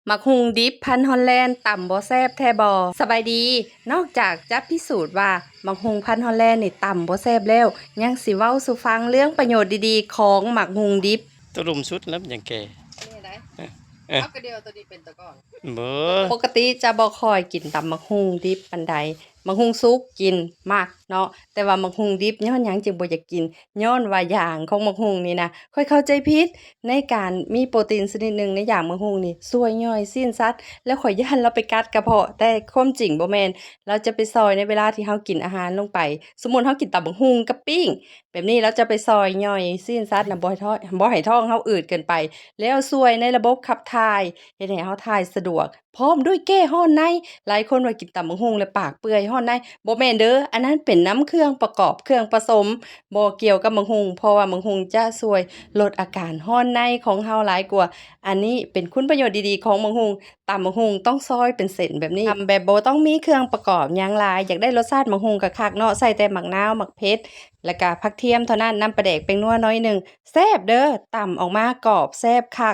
ໝາກຫຸ່ງດິບພັນຮອນແລນ ຕຳບໍ່ແຊບແທ້ບໍ່? ສະບາຍດີ. ນອກຈາກຈະພິສູດວ່າໝາກຫຸ່ງພັນຮອນແລນນີ້ຕຳບໍ່ແຊບແລ້ວ, ຍັງຊິເວົ້າສູ່ຟັງເລື່ອງປະໂຫຍດດີໆຂອງໝາກຫຸ່ງດິບ. ຕົວລຸ່ມສຸດແລ້ວມັນຍັງແກ່. ນີ້ໄດ໋. ເອີ ເອີ ເອົາກະດຽວຕົວນີ້ເປັນຕົວກ່ອນ. ບໍ່ ປົກກະຕິຈະບໍ່ຄ່ອຍກິນຕຳໝາກຫຸ່ງດິບປານໃດ. ໝາກຫຸ່ງສຸກກິນມັກເນາະ, ແຕ່ວ່າໝາກຫຸ່ງດິບຍ້ອນຫຍັງຈຶ່ງບໍ່ຢາກກິນ? ຍ້ອນວ່າຢາງຂອງໝາກຫຸ່ງນີ້ນະ ຂ້ອຍເຂົ້າໃຈຜິດໃນການມີໂປຣຕີນຊະນິດໜຶ່ງໃນຢາງໝາກຫຸ່ງນີ້ ຊ່ວຍຍ່ອຍຊີ້ນສັດ, ແລ້ວຂ້ອຍຢ້ານລາວໄປກັດກະເພາະ, ແຕ່ຄວາມຈິງບໍ່ແມ່ນ. ລາວຈະໄປຊ່ອຍໃນເວລາທີ່ເຮົາກິນອາຫານລົງໄປ. ສົມມຸດເຮົາກິນຕຳບັກຫຸ່ງກັບປີ້ງ ແບບນີ້ລາວຈະໄປຊ່ອຍຍ່ອຍຊີ້ນສັດນະ ບໍ່ໃຫ້ທ້ອງ ບໍ່ໃຫ້ທ້ອງເຮົາອືດເກີນໄປ, ແລ້ວຊ່ວຍໃນລະບົບຂັບຖ່າຍ, ເຮັດໃຫ້ເຮົາຖ່າຍສະດວກ. ພ້ອມດ້ວຍແກ້ຮ້ອນໃນ. ຫຼາຍຄົນວ່າກິນຕຳບັກຫຸ່ງແລ້ວປາກເປື່ອຍຮ້ອນໃນ. ບໍ່ແມ່ນເດີ, ອັນນັ້ນເປັນນຳເຄື່ອງປະກອບ, ເຄື່ອງປະສົມ, ບໍ່ກ່ຽວກັບບັກຫຸ່ງ, ເພາະວ່າບັກຫຸ່ງຈະຊ່ວຍລົດອາການຮ້ອນໃນຂອງເຮົາຫຼາຍກວ່າ. ອັນນີ້ເປັນຄຸນປະໂຫຍດດີໆຂອງບັກຫຸ່ງ. ຕຳບັກຫຸ່ງຕ້ອງຊອຍເປັນເສັ້ນແບບນີ້, ຕຳແບບບໍ່ຕ້ອງມີເຄື່ອງປະກອບຫຍັງຫຼາຍ. ຢາກໄດ້ລົດຊາດບັກຫຸ່ງຄັກໆເນາະ, ໃສ່ແຕ່ໝາກນາວ, ໝາກເຜັດ ແລ້ວກະຜັກທຽມເທົ່ານັ້ນ, ນຳປາແດກ, ແປ້ງນົວໜ້ອຍໜຶ່ງ. ແຊບເດີ, ຕຳອອກມາກອບ, ແຊບຄັກ.